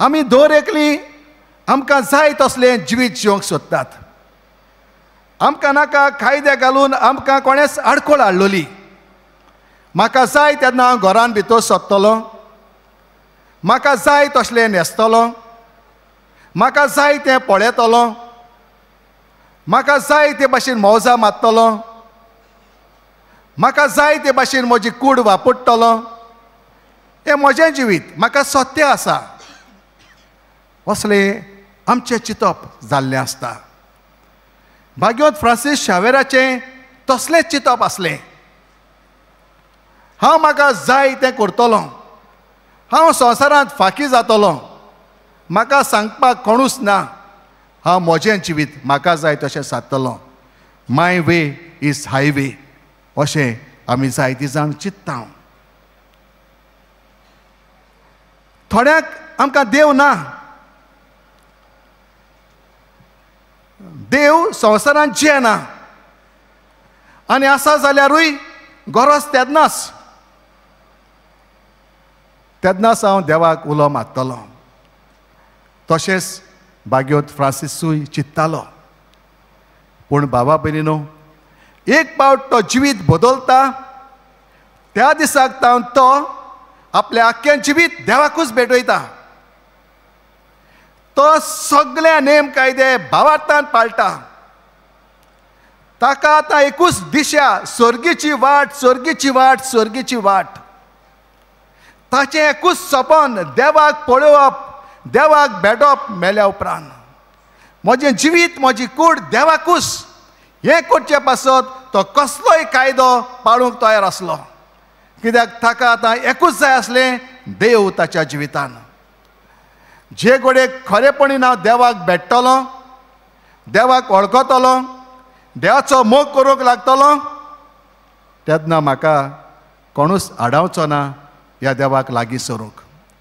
आमी दर एकली आमकां जाय तसलें जिवीत जिवंक सोदतात. आमकां नाका कायदे घालून आमकां कोणेच आडखळ हाडलोली. म्हाका जाय तेन्ना हांव घरान भितर सोदतलो, म्हाका जाय तसलें न्हेसतलो, म्हाका जाय तें पळयतलो, म्हाका जाय ते भाशेन मौजा मारतलो, म्हाका जाय ते भाशेन म्हजी कूड वापरतलो. हें म्हजें जिवीत, म्हाका सत्य आसा, असलें आमचें चिंतप जाल्लें आसता. भाग्यवंत फ्रांसीस शावेराचें तसलेंच चिंतप आसलें. हांव म्हाका जाय तें करतलो, हांव संवसारांत फाकी जातलो, म्हाका सांगपाक कोणूच ना, हांव म्हजें जिवीत म्हाका जाय तशें सादतलो. माय वे is highway अशें आमी जायती जाण चिंत्ता. थोड्यांक आमकां देव ना, देव संवसारांत जियेना आनी आसा जाल्यारूय गरज तेन्नाच तेन्नाच हांव देवाक उलो मारतलो. तशेंच भाग्यवंत फ्रांसिसूय चिंत्तालो. पूण बाबा भयणीनो, एक पावट तो जिवीत बदलता त्या दिसाक तावन तो आपल्या आख्खें जिवीत देवाकूच भेटयता. तो सगळे नेम कायदे भावार्थान पाळटा. ताका आतां एकूच दिशा, स्वर्गीची वाट, स्वर्गीची वाट, स्वर्गीची वाट. ताचें एकूच सपन, देवाक पळोवप, देवाक भेटप मेल्या उपरांत. म्हजें जिवीत, म्हजी कूड देवाकूच. हें करचे पासत तो कसलोय कायदो पाळूंक तयार आसलो. कित्याक ताका आतां एकूच जाय आसलें, देव ताच्या जिवितान. जे घडये खरेपणी हांव देवाक भेट्टलो, देवाक वळखतलो, देवाचो मोग करूंक लागतलो, तेन्ना म्हाका कोणूच आडावचो ना ह्या देवाक लागीं सरूंक.